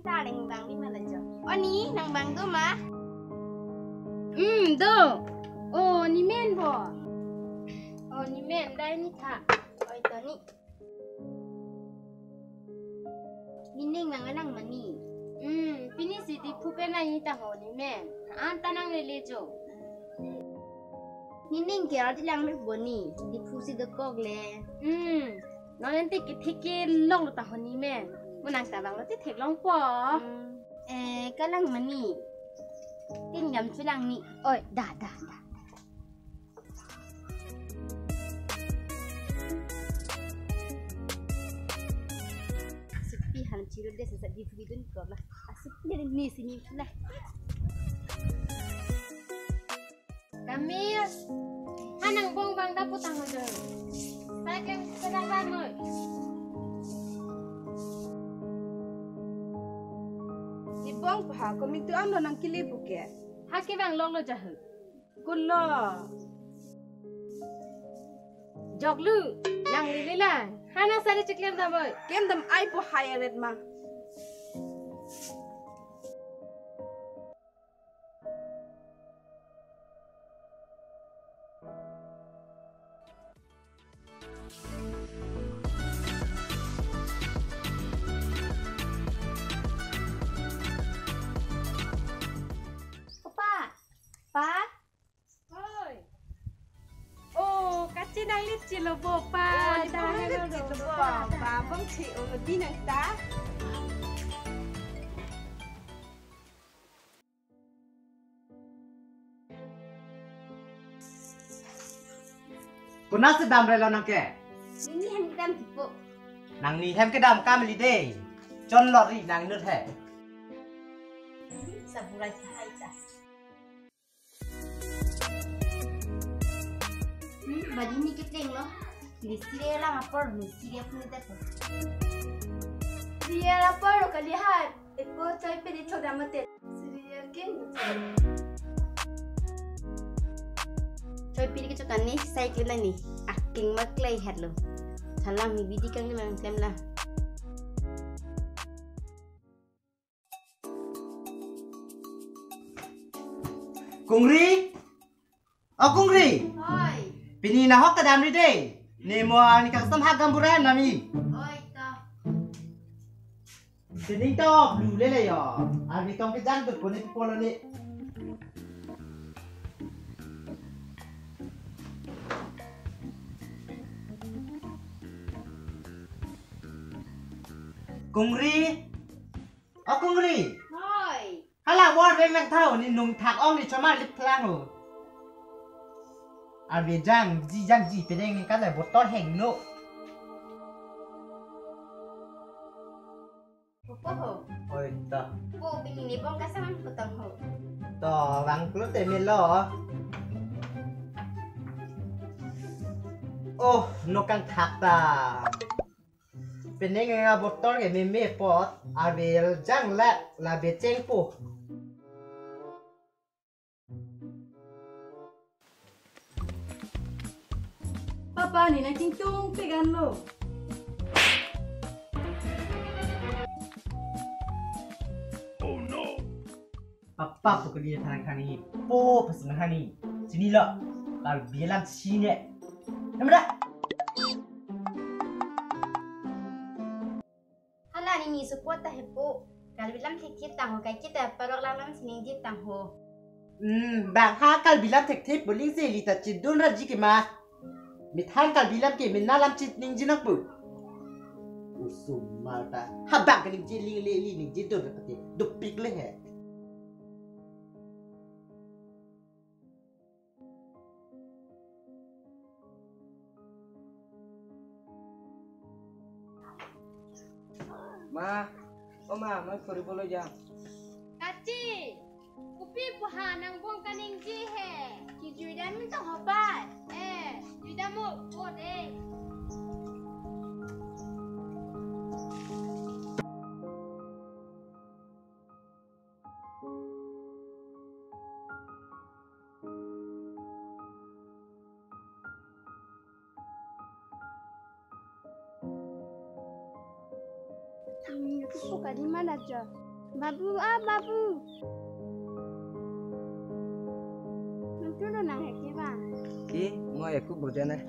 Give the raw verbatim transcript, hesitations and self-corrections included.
Darling bang ni mana jo? O ni, nang bang do ma? Hmm, do. O, ne men bo. O, ne men dai ne tha. Oi to ne. Nening nang alang ma ne? Hmm, pini si Diphu pen nangji ta ho ne men. An ta nanglele jo. Nening ke ardi lang le bo ne. Diphu si dokok le. Hmm, non ente kethek kelong lo ta ho ne men. Mo nang ta bang lo te theklong po. Hmm. Eh, kalang ma ne. Tin jam chulang ne. Oi, da, da, da. Supi han chiro de sa di vidun ko la. Supi ni si ne la. Kamil. Ha nang bong bang da putang aja. Saya kan sedang ramai. Ne bong pa ha komitu ano nang kili buke. Ha ke bang lok lo jahu. Kulo. Joklu, nang lili lang. Ha nang sari chiklem dam oi. Klem dam ai po hai aret ma. Papa, pa. Oi. Oh, kachi nang lichi lo bo pa. Oh, ne da bong hello lichi lo bo. Pa, bong chi o di nang ta. Konat si damre lo nang ke? Nini hem kedam tipo. Nangni hem kedam kam li dei. Chon lori nang nut he. Saburai hai ta. Hmm, badi ne kepleng lo. Di serial lang apor, di serial pun itu. Serial apor lo kali hai. Epo choi pili chodam mate. Serial ke. Choi pili ke chokan ni, cycle na ni. Aking maklai hat lo. Salang ni bidi kang ni mang tem la. Kungri? O Kungri? Oi. Pini nahok kedam ri dei. Ne mo ani kangsam hak gamburan nami. Oi to. Sining to blue le le yo. Arvi tong kejang tu kone polo ni. Kungri? O Kungri. Hoi. Hala bor be mek thau ni nung thak ong ni chomar lip thlang ho. Arve jangji jangji pedeng ni kala botol hengno. Opo ho? Oi to. Po pini ne bong kasam putang ho. To bang klo te melo. Oh, no kang thak ta. Penang nga botol ke meme pot, avel jang la, la becheng po. Papa ni na kingtung pegan lo. Oh no. Papa po kali than khani, po pas na khani. Sini lo, kal bilam sini. Namra. Hala ni ni support ta hepo. Kal bilam thek thek tang ho, kai kita parok lam lam sining jit tang ho. Hmm, bang ha kal bilam thek thek boling se li ta chidun raji ke ma. Mithan kal bilam ke min nalam chit ning jinak bu. Usum malta. Habang ke ning jiling le li ning jidun ke pati. Dupik le he. Ma, o ma, ma puri bolo jam. Kachi, kopi puha nang bong kaningje he. Kijui dam to hobai. Eh, jui dam mo, o de. Hmm, itu suka di mana aja? Babu, ah, Babu. Nangtum do nang heki ba? Ki, mo eku burjana.